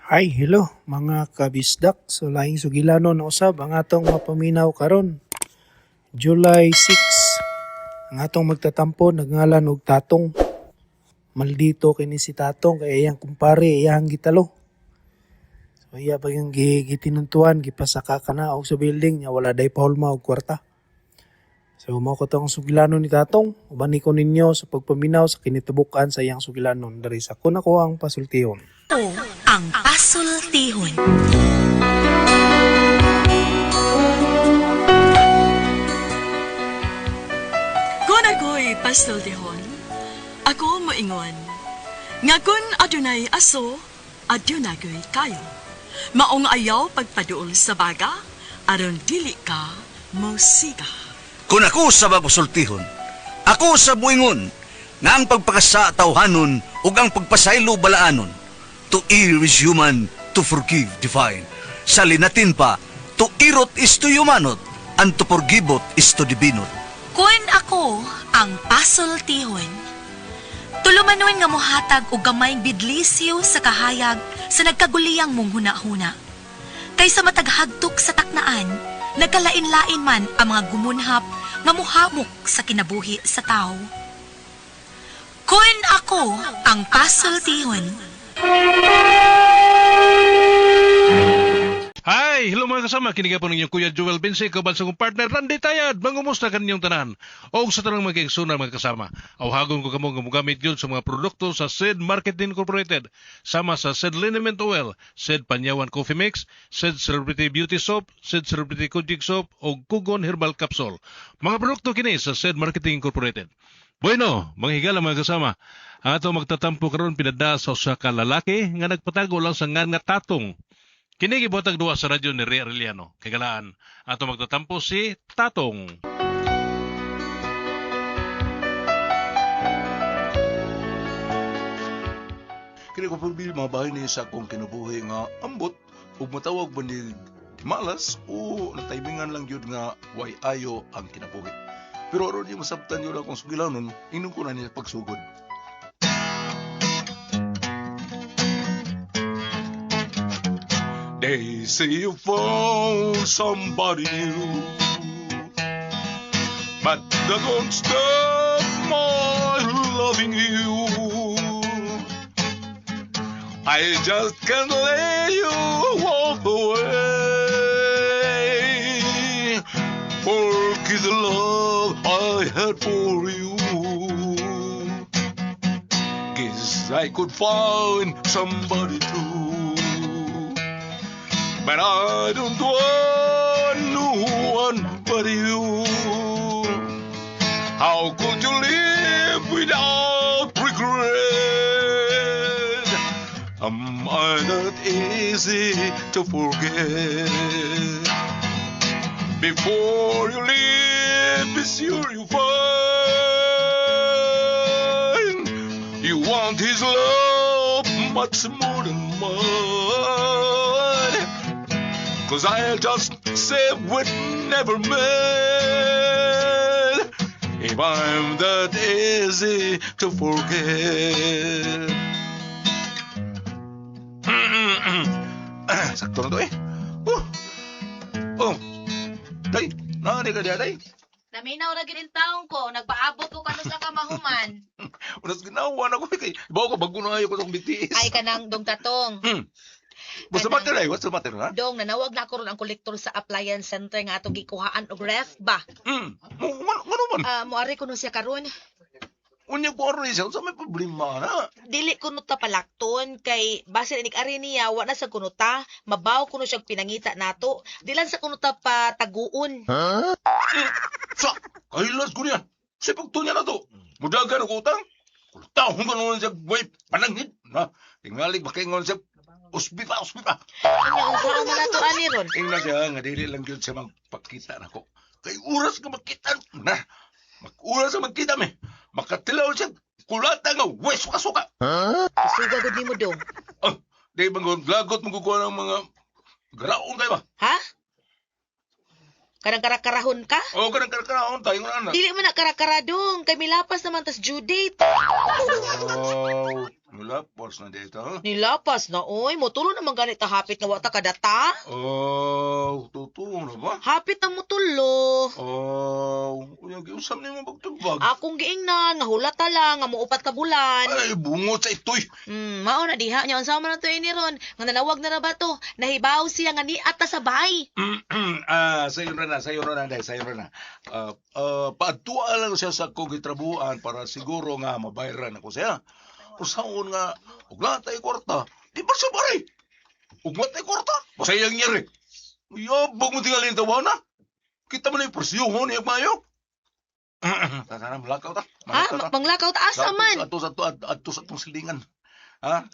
Hi, hello mga kabisdak. So laing sugilano na usab ang atong mapaminaw karon. July 6. Ang atong magtatampo nagngalan og Tatong. Maldito kini si Tatong kay iyang kumpare iyang gitalo. So iya pa yung gitinuntuan gipasaka kana og sa building niya wala day pahulma og kwarta. So mao ko tong sugilano ni Tatong. Uban ko ninyo sa pagpaminaw sa kinitubukan sa iyang sugilanon diri sa kuna ko ang pasultihon. Ang pasultihon. Kung ako'y pasultihon, ako moingon. Nga kun adunay aso, adunay ko'y kayo. Maong ayaw pagpaduol sa baga, aron dili ka mosiga. Kung ako sa mapasultihon, ako sa buingon, nga ang pagpakasa tawhanon ug ang pagpasaylo balaanon. To err is human, to forgive divine. Sa linatin pa, to irot is to humanot, and to forgiveot is to divinot. Kun ako ang pasultihon. Tulumanon nga mohatag og gamayng bidlisyo sa kahayag sa nagkaguliyang mong huna-huna. Kaysa mataghagtok sa taknaan, nagkalain-lain man ang mga gumunhap nga muhamok sa kinabuhi sa tao. Kun ako ang pasultihon. Hi! Hello mga kasama, kini po ninyo Kuya Joel Vince, kauban sa akong partner Randy Tayad. Mangumusta kaninyong tanan? O sa tanang mga kaigsoon mga kasama. Awhagon ko kamo nga mogamit gyud sa mga produkto sa Sid Marketing Incorporated, sama sa Sid Liniment Oil, Sid Panyawan Coffee Mix, Sid Celebrity Beauty Soap, Sid Celebrity Kojik Soap o Kugon Herbal Capsule. Mga produkto kini sa Sid Marketing Incorporated. Bueno, mga higala mga kasama, ang ato magtatampo karon pinada sa usa ka lalaki nga nagpatago lang sa ngan nga Tatong. Kini gibuhatag duwa sa radyo ni Ria Arellano. Kagalaan, ato magtatampo si Tatong. Kini ko purbil mga bahay ni sa akong kinabuhi nga ambot ug matawag ba ni malas o nataymingan lang gyud nga way ayo ang kinabuhi. Pero aron di masabtan yun akong sugilanon, inom ko na niya pagsugod. They say you found somebody new, but that don't stop my loving you. I just can't let you walk away. Forgive the love I had for you. Guess I could find somebody too. But I don't want no one but you. How could you live without regret? Am I not easy to forget? Before you leave, be sure you find you want his love much more than mine. 'Cause I'll just say we'd never met if I'm that easy to forget. Sakto na to eh. Oh. Oh. Day, naani ka diya, day. Naminaw ra gid taon ko, nagpaabot ko kanu sa kamahuman. Unas ginawa na ko eh, kay bawo ka bago na ayo ko sa akong BTS. Ay kanang dong Tatong. What's the kanang- matter ay? What's the matter ha? Dong nanawag na ko ron ang kolektor sa appliance center nga atong gikuhaan og ref ba. Ngano man? Ah, moari kuno siya karon. Unya ko aron siya, unsa may problema na? Dili kuno ta palakton kay basin inig ari niya wa na sa kuno ta, mabaw kuno siya pinangita nato. Di lang sa kuno ta pataguon. Sa, kailas ko niya. Sa pagto niya na to. Mudagan og utang. Kultahon ka naman siya, way pananghid. Na, tingali ba kayo siya, usbi pa, usbi pa. Anya unsaon man nato ani ron? Ingna siya nga dili lang yun siya magpakita nako. Kay oras nga magkita na. Mag-oras nga magkita me. Makatilaw siya kulata nga way suka-suka. Isuga gud nimo dong. Ah, di ba lagot mo kukuha ng mga garaon kayo ba? Ha? Kanang karakarahon ka? O kanang karakaraon tayo nga anak. Dili man na karakara dong kay milapas naman tas due date. Oh. Nilapas na dito, ha? Nilapas na oy, motulo naman ganit ta hapit nga wa ta kadata. Oh, totoo na ba? Hapit na motulo. Oh, unya giusam nimo pagtubag. Akong giingnan nga hulata lang nga muupat ka bulan. Ay, bungot sa itoy. Mao na diha nya unsa man na to ini ron? Nga nanawag na ra ba to? Nahibaw siya nga niat ta sa bahay. Ah, sayo na na, sayo na na, day, sayo na na. Paadtua lang siya sa akong gitrabuhan para siguro nga mabayran ako siya. Usaon nga, ug natay kwarta, di ba siya pare? Ug natay kwarta, masayang niyari. Yabog mo tingalin tawa na. Kita mo na yung presyo niya mayo. Tara, malakaw ta. Ha? Malakaw ta. Manglakaw ta asa man? Ato sa ato ato sa atong silingan. Ha?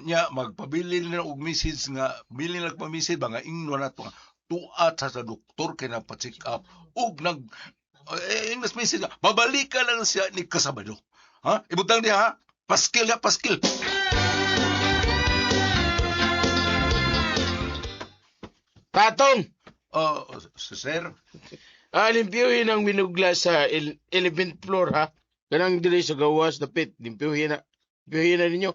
Nya magpabili na og message nga bili na pa message ba nga ingno na to nga tuat sa doktor kay nagpa-check up ug nag ingnas message nga babalikan lang siya ni Kasabado. Ha? Ibutang diha ha. Paskil ya paskil. Tatong! Oh, sir. Limpyuhin ang winugla sa 11th floor, ha? Kanang dili sa gawas, dapit. Limpyuhin na. Limpyuhin na ninyo.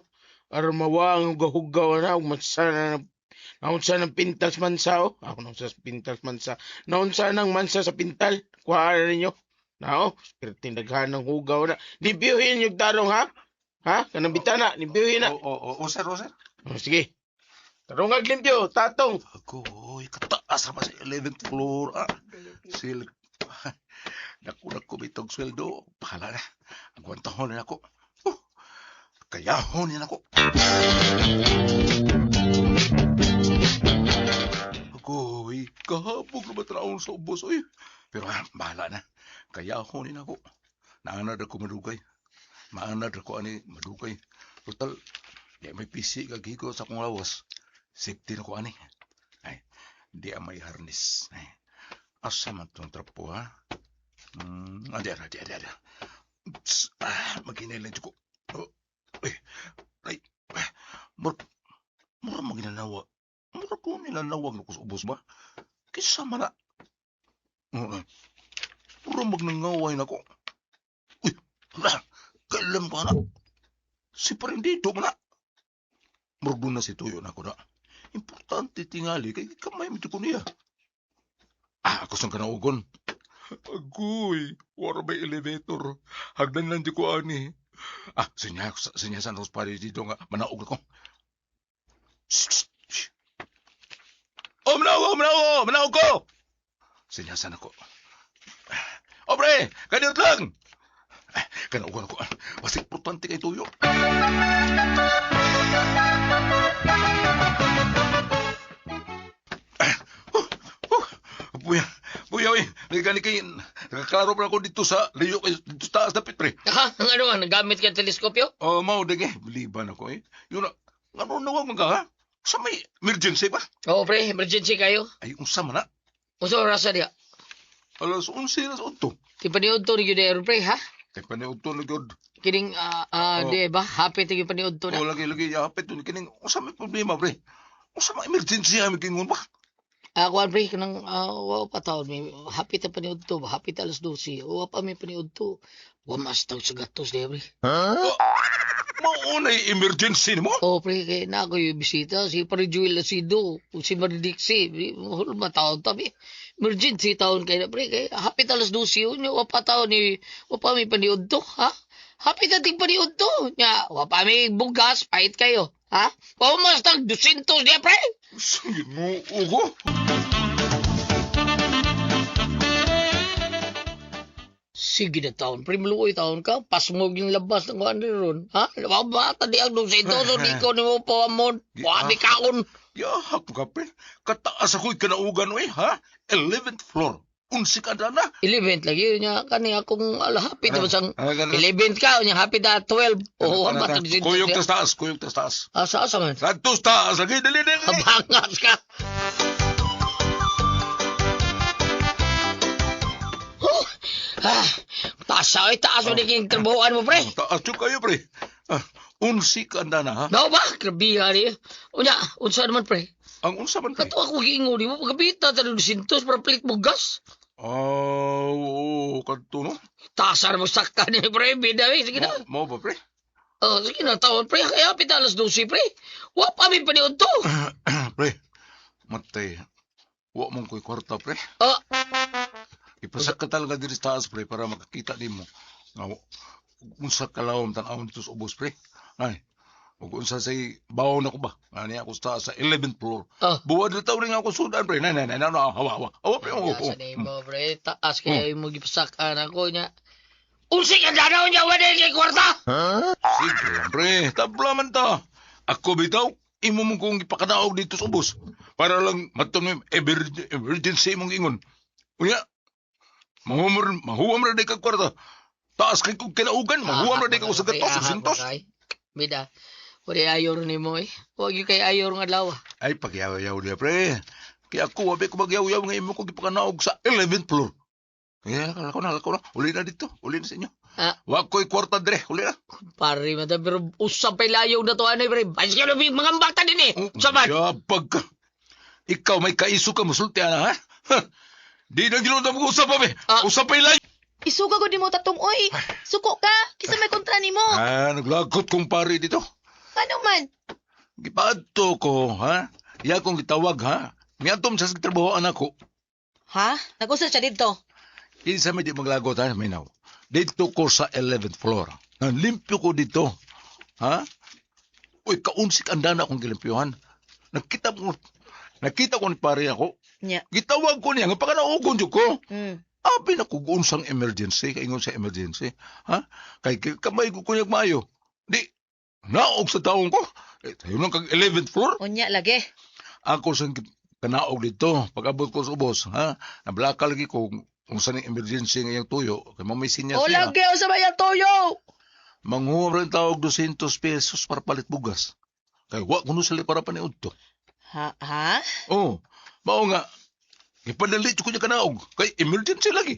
Aron mawa ang hugaw na, ug mansa na ng naunsa ng pintas mansa, oh. Ako naunsa sa pintas mansa. Naunsa ng mansa sa pintal. Kuha na ninyo. Nao, perting daghan ng hugaw na. Limpyuhin yung tarong, ha? Ha? Kanang bitana, limpyuhin na. Oh, oh, oh, sir, oh, sir. Oh, sige. Tarong limpyo, tatong. Agoy, kataas pa sa 11th floor. Ah, sil. Naku, naku, bitog sweldo. Bahala na. Agwantahon na ako. Oh, kayahon na ako. Agoy, kahabog na ba traon sa ubos, oy? Pero bahala na. Kayahon na ako. Naanad ako madugay. Maanad ako ani madugay. Total, di may pisi kagigo sa akong lawas. Safety na ko ani. Ay, di ang may harness. Ay, asa man tong trapo, ha? Adi, adi, adi, adi. Tss, maghinay lang ko. Oh, eh, ay, eh, mura, mura maginanawa. Mura ko nilalawag na ko sa ubos ba? Kisa man na. Mura magnangaway na ko. Uy, hala, kailan ba na? Si Parindito man na. Murag doon na si Tuyo na ko na. Importante tingali kay kamay mo ko niya. Ah, ako sang kanaugon. Agoy, wala may elevator. Hagdan lang di ko ani. Ah, sinya, sinya sa nos pare dito nga manaog ako. Shh, shh, shh. Oh, manaog, oh, manaog, oh, manaog ko. Sinyasan ako. Oh, pre, kaniyot lang. Ah, kanaugon ako. Basta importante kay Tuyo. Buya, buya, uy. Nagkani kay, nakaklaro pa ako dito sa layo kay dito sa taas dapit, pre. Ha? Ang ano nga, nagamit ka ng teleskopyo? Oh, mao dagi, biliban ako eh. Yun na, ngano nawag man ka ha? Sa may emergency ba? Oo, pre, emergency kayo. Ay, unsa man na? Unsa oras na diha? Alas 11 alas 8. Ti paniudto ni gyud aron, pre, ha? Kay paniudto na gyud. Kining Oh. di ba? Happy ti gyud paniudto na. Oh, lagi lagi yapit dun kining unsa may problema, pre? Unsa may emergency ami kingon ba? Kuan pre kanang wa pa taon mi happy ta paniudto ba? Happy ta alas 12. Wa pa mi paniudto. Wa mas taw sa gatos diha, pre. Mao na emergency nimo? Oh, pre, kay na ako yung bisita si Pare Joel Asido, ug si Maridixie, pre, mahal taon ta, pre. Emergency taon kay na, pre, kay happy ta alas 12 unya wa pa taon ni wa pa mi paniudto, ha? Happy ta ting paniudto. Nya, wa pa mi bugas, pahit kayo, ha? Wa mas tag 200 diha, pre. Sige mo, ugo. Sige na taon, pre, maluoy taon ka. Pasmog yung labas ng kuan ron. Ha? Wa ba ta di ang 200 so di ko nimo pawamon. Wa mi kaon. Yahak ka, pre. Kataas ako'y kanaugan, oy, ha? 11th floor. Unsi ka na. 11 lagi niya kani akong ala happy ta sang Ah, ganun. 11 ka unya happy ta 12. Oo, wa ba ta 200. Kuyog tas taas, kuyog tas taas. Asa asa man. Santos taas, lagi, dali, dali. Habangas ka. Oh, taas ay taas mo ni king trabahoan mo pre. Oh, taas yun kayo, pre. Ah, unsi ka na na, ha? Mao ba? Grabe hari. Unya, unsa naman pre? Ang unsa man, pre? Kato ako giingon nimo pagkabita ta 200 para pilit mo gas. Ah, oo, kadto, no? Tasar mo sakta ni pre, bida eh. Sige na. Mao ba, pre? Oh, sige na tawon pre, kaya hapit alas 12 pre. Wa pa mi paniud to. Pre, matay. Wa mong ko'y kwarta, pre. Ah, Ipasak ka talaga diri sa taas, pre, para makakita nimo. Nga, unsa kalawom tan-awon dito sa ubos, pre. Ay, ug unsa say bawon ako ba? Nga niya ako sa taas sa 11th floor. Ah. Buwad na taon nga ako sudan, pre. Nay, nay, nay, nay, hawa, hawa. Hawa, pre. Oh, oh. Sa nimo pre, taas kaya mo gipasakan ako nya. Unsi ka danaw niya wala kay kwarta. Sige lang, pre. Tabla man ta. Ako bitaw, imo mong kong ipakadaog dito sa ubos. Para lang matun mo emergency mong ingon. Unya, mahuwam mahuwam ra day kag kwarta. Taas kay kog kinaugan, mahuwam ra day kag sa gatos, Ah, sintos. Bida. Wala ayor nimo eh. Wag gyud kay ayor nga adlaw. Ay, pagyaw-yaw niya, pre. Kaya ako, wabi ko magyaw-yaw nga imo kong ipakanaog sa 11th floor. Kaya, lakaw na, lakaw na. Uli na dito. Uli na sa inyo. Ah. Wa ko'y kwarta dire. Uli na. Pare man ta, pero usap pa'y layo na to anay pre. Ay sige na mga ambak ta din eh. Sabat. Yabag ka. Ikaw may kaiso ka, musulti ana, ha? Ha? Di na ginunod ang usap, abi. Ah. Usap pa'y layo. Isuga ko di mo tatong oy. Suko ka, kisa may kontra nimo. Ah, naglagot kong pare dito. Ano man? Gipaadto ko, ha? Iya kong gitawag, ha? Miantom sa trabaho anak ko. Ha? Nag-usa siya didto. Kinsa may di maglagot, ha? Minaw. Dito ko sa 11th floor. Nalimpyo ko dito. Ha? Uy, kaunsik ang dana akong gilimpyohan. Nakita ko ni pare ako. Nya. Gitawag ko niya, nga pakanaugon jud ko. Mm. Abi na kung unsang emergency, kaingon sa emergency. Ha? Kay kamay ko kunyag maayo. Di, naog sa taong ko. Eh, tayo lang kag 11th floor. Unya lagi. Ako sa kanaog dito, pag-abot ko sa ubos, ha? Nablaka lagi ko kung saan yung emergency ngayong tuyo, kay mamay sinyas O niya. lagi usa ba yang toyo? Manguha rin tawag 200 pesos para palit bugas. Kay wa kuno sila para paniud to. Ha ha? Oh, mao nga ipadali ko niya kanaog kay emergency lagi.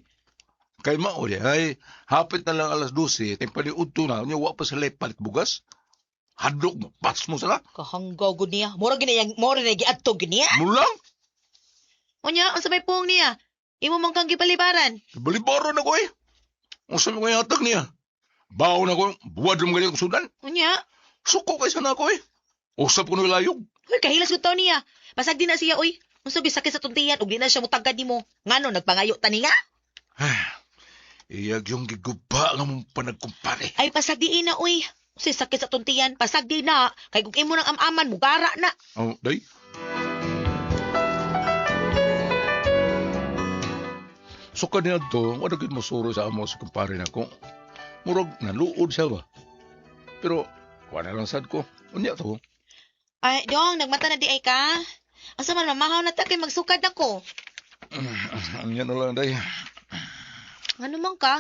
Kay mao di ay hapit na lang alas 12, ting paniud to na, unya wa pa sila palit bugas. Hadlok mo, bats mo sila. Kahanggaw gud niya. Mura gini yang mura na giadto gini niya. Mulang, Unya unsa may puong niya? Imo man kang gipalibaran. balibaro na ko eh. Unsa mo kaya hatag niya? Bawo na ko, buwad mo gali kong sudan. Unya. Suko kay sana ko eh. Usap ko ng layog. Uy, kahilas gud taon niya. Basag di na siya oy. Unsa bisakit sa tuntiyan ug di na siya mutagad nimo. Ngano nagpangayo ta ni nga? Iyag yung giguba nga mong panagkumpare. Ay pasag di ina oy. Unsay sakit sa tuntiyan, pasag di na. Kay kung imo nang amaman, mugara na. Oh, day. So kaniya to, wala gyud mosuro sa amo sa kumpare nako. Murag naluod siya ba. Pero wala lang sad ko. Unya to. Ay, dong, nagmata na di ay ka. Asa man mamahaw na ta kay magsukad ako. Unya na lang day. Ngano man ka?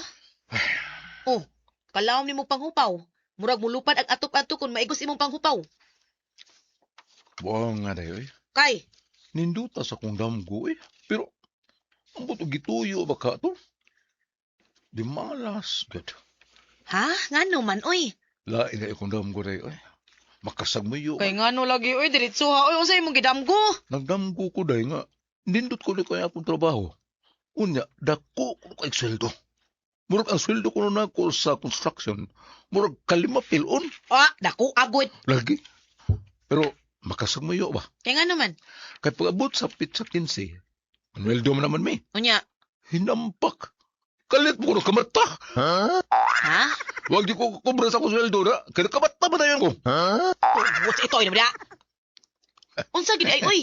Oh, kalawom nimo panghupaw. Murag mulupad ang atop-ato kung maigos imong panghupaw. Buang nga day oy. Kay, Ninduta sa kong damgo eh. Pero ang buto gituyo ba ka to? Di malas gud. ha? Ngano man oy? Lain na akong damgo day oy. Makasagmuyo. Kay ngano lagi oy diretso ha oy unsa imong gidamgo? Nagdamgo ko day nga, nindot ko ni kaya akong trabaho. Unya, dako ko kay sweldo. Murag ang sweldo ko na ako sa construction, murag kalima pilon Ah, dako agod. lagi. Pero makasagmayo ba? Kay ngano man? Kay pag-abot sa pizza 15, Manuel man naman mi, Unya, hinampak. Kalit mo ko na kamata. ha? Wag di ko kubra sa akong sweldo na. Kaya kamata ba tayo ko? Tungod sa ito ay naman. Unsa gid ay oy?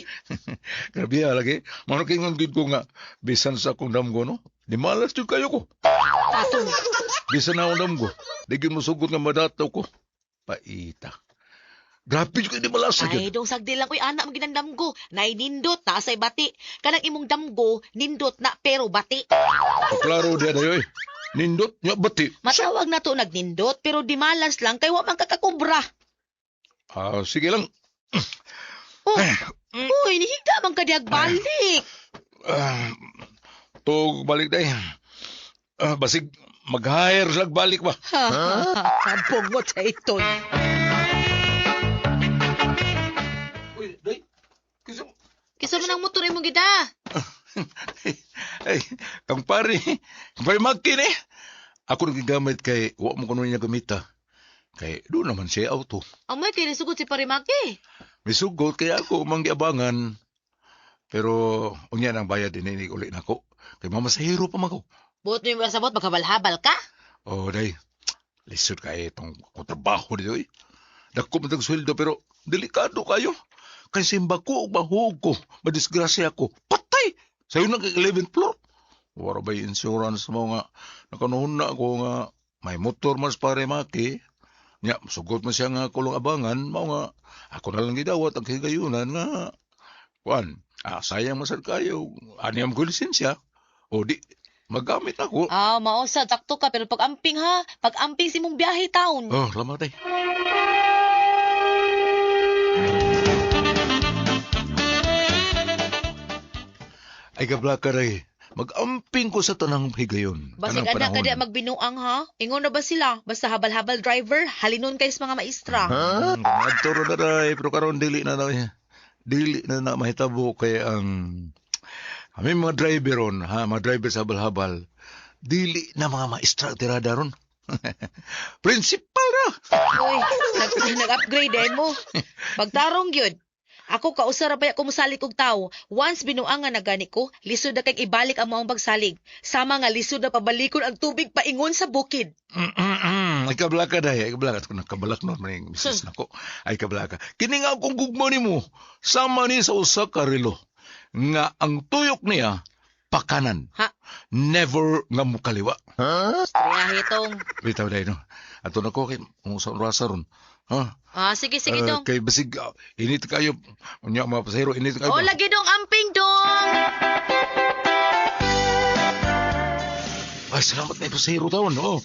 Grabe ah, lagi. Mano kay ngon gid ko nga, bisan sa akong damgo no, di malas jud kayo ko. Tatong. Bisan na akong damgo, di gyud mosugot nga madataw ko. Paita. Grabe jud kay di malas Ay, gyud. dong sagdi lang oy anak mo ginang damgo. Nay nindot na asay bati. Kanang imong damgo nindot na pero bati. Klaro diya dayoy. Nindot nya bati. Matawag na to nagnindot pero di malas lang kay wa man kakakobra. Ah, sige lang. Oh, uy, nihigda man ka diag balik. Ah, tug balik day. Ah, basig mag-hire lag balik ba. Bungot sa ito. Uy, day. Kasi Kisa man ang motor imong gida. ay, kang pare, kang pare Maki ni. Ako nang gigamit kay wa mo kuno niya gamita. Kay doon naman siya auto. Amay kay nisugod si Parimaki. Misugot kaya ako manggiabangan. Pero unya nang bayad ini uli nako. Kay mamasahero pa man ko. Buot mo yung sabot maghabal-habal ka. Oh, day. Lisod kay itong akong trabaho dito eh. Dako man tag sweldo pero delikado kayo. Kay simba ko ug mahug ko, madisgrasya ako. Patay! Sayo nang 11th floor. Wala ba yung insurance mo nga nakanuhon na ako nga may motor mas pare maki. Nya, sugot man siya nga kulong abangan, mao nga ako na lang gidawat ang higayunan nga kuan. Ah, sayang masad kayo. Ani am ko lisensya. O di magamit ako. Ah, mao sa sakto ka pero pag amping ha, pag amping si mong biyahe taon. Oh, lamat eh. Ay kablaka ray. Mag-amping ko sa tanang higayon. Basig Tanang anak ka panahon. di magbinuang ha. Ingon na ba sila? Basta habal-habal driver, halinon kay sa mga maestra. Adto ra na ray, pero karon dili na na dili na na mahitabo kay ang kami mga driver ron, ha, mga driver sa habal-habal. Dili na mga maestra ang tirada ron. Principal ra. Uy, nag-upgrade eh mo. Pagtarong gyud. Ako kausa ra pa ko mosalig og tawo. Once binuangan na gani ko, lisod na kay ibalik ang maong pagsalig. Sama nga lisod na pabalikon ang tubig paingon sa bukid. Ay kablaka day, ay kablaka. Kung nakabalak noon, maning misis nako. Ay kablaka. Kini nga akong gugma nimo. Sama ni sa usa ka relo. Nga ang tuyok niya pakanan. Ha? Never nga mukaliwa. Istoryahe tong. Bitaw day no. Ato na ko kay kung sa orasa ron. Ha? Ah, sige sige Ah, dong. kay basig init kayo. Unya mga pasahero init kayo. O lagi dong amping dong. Ay salamat na pasahero taon. Oh.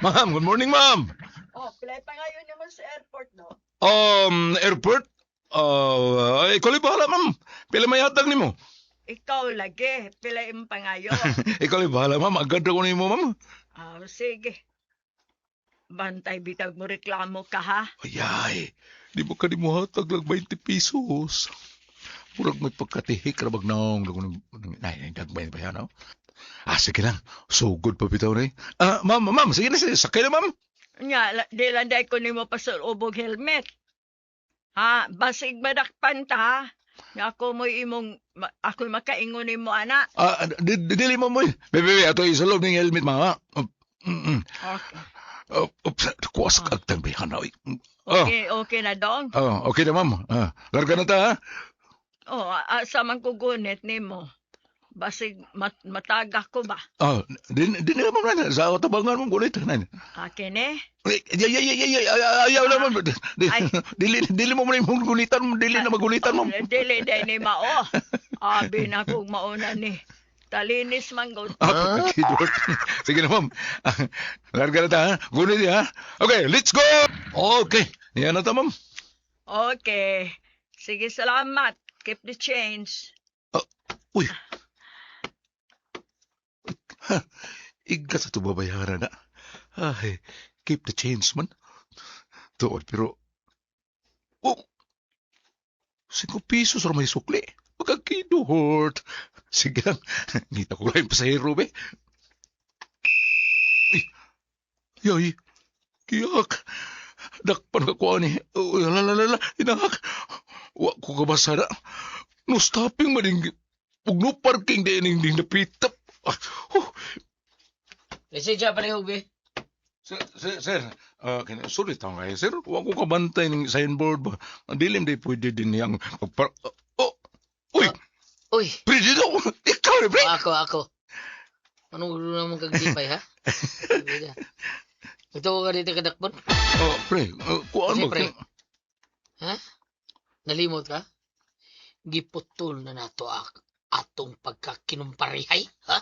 Ma'am, good morning, ma'am. Oh, pilay pa ngayon naman sa airport, no? Airport? Ay, ikaw lang bahala, ma'am. Pila may hatag nimo. Ikaw lagi, pilay imong pangayo. Ikaw lang bahala, ma'am. Agad ako nimo, ma'am. Ah, sige. Bantay bitag mo reklamo ka ha. Ay, ay. Di mo ka di mo hatag lang 20 pesos. Murag may pagkatihik ra bag naong. Nay, dagmay pa yan, no? Ah, sige lang. So good pa bitaw na eh. Ah, ma'am, ma'am, sige na, sige. Sakay na, ma'am. Nya, di lang day ko nimo pasulubog helmet. Ha, basig madakpan ta ha. Nga ako mo'y imong, ako'y makaingon nimo ana. Ah, dili mo mo. Bebe, bebe, ato isulob ning helmet, ma'am. ha? Okay. Oh, oops, kuwas ka agtang bihan na. Oh, Okay, okay na dong. oh, okay na, ma'am. Ah, larga na ta, ha? Oh, asa man ko gunit nimo. Basig matagak ko ba? Oh, din na, ma'am. na. Sa tabangan mong kulit. Nan. Akin eh. Ay, ay, ay, ay, ay, ay, ayaw na, ma'am. Ay. Dili, dili mo man yung gulitan, ma'am. Dili na magulitan, ma'am. Oh, dili day ni mao. Abi na kong mauna ni. Talinis man gud. Ah, pagkakidot. Sige na, ma'am. Ah, larga na ta, ha? Gunit, ha? Okay, let's go! Okay, yan na ta, ma'am. Okay. Sige, salamat. Keep the change. Uy. Ha, igat sa ito babayaran na. Ay, keep the change man. Tuod, pero... Oh! 5 pesos ra may sukli. Pagkakiduhort. Sige lang. Ngita ko lang yung pasahero, be. Uy. Yay. Kiyak. Dakpan ka ko ani. Oh, la la la la. Inahak. Wa ko kabasa na. No stopping man ug no parking din ning ding napitap. Ah, oh. Lisensya palihog, be. Sir, sir, sir, sorry tao kayo, sir. Wa ko kabantay ng signboard ba. Ang dilim di pwede din niyang pagpar... Oh, uy, Uy, pre, dito. Ikaw ni pre. ako, ako. Anong gulo naman kag-dipay, ha? Ito ka dito kadakpon? Oh, pre, kuan Kasi, ba? pre. Ha? Nalimot ka? Giputol na nato atong pagkakinumparihay, ha?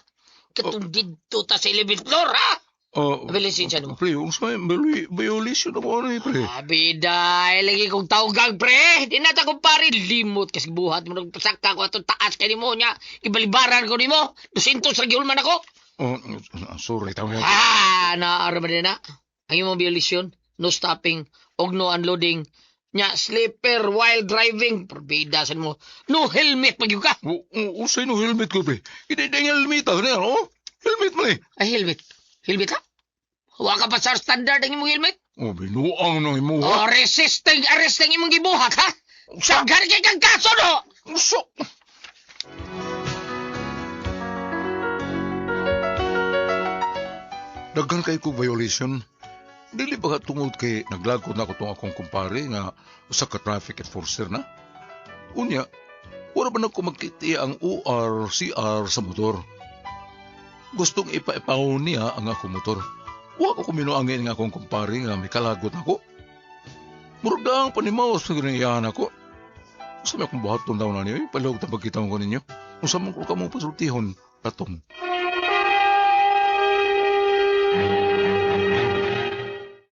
Katong didto ta sa 11th floor, ha? Oh, Abi, lisensya nimo. Pre, unsa may violation ako ano eh, pre. Abi, dahil lagi kong tawgang, pre. Di na ta kumpare. Limot kasi buhat mo. Nagpasaka ko atong taas kay nimo niya. Ibalibaran ko nimo. 200 ra gyud man ako. Oh, sorry tao kayo. Ah, naara ba din na? Ang imong violation, no stopping, og no unloading, Nya, sleeper while driving. Perbida sa mo. No helmet pa gyud ka. Usay no helmet ko, pre. Hindi na helmet, ah. Ano, oh? Helmet man eh. Ay, helmet. Helmet ha? Wa ka pa sa standard ang imong helmet? Oh, binuang nang imuha. Oh, resisting arresting imong gibuhat, ha? Saghan kay kang kaso, no? Uso! Daghan kay ko violation. Dili ba ka tungod kay naglagod na ko tong akong kumpare nga usa ka traffic enforcer na? Unya, wala ba na ko magkiti ang OR, CR sa motor? Gustong ipaipahon niya ang akong motor. Wa ko kuminuangin nga akong kumpare nga may kalagot ako. Murag ang panimaw sa ginayahan ako. Gusto may akong buhaton daw na niyo. Eh. Palihog ta pagkita ko ninyo. Kung sa mong ko mo pasultihon, tatong.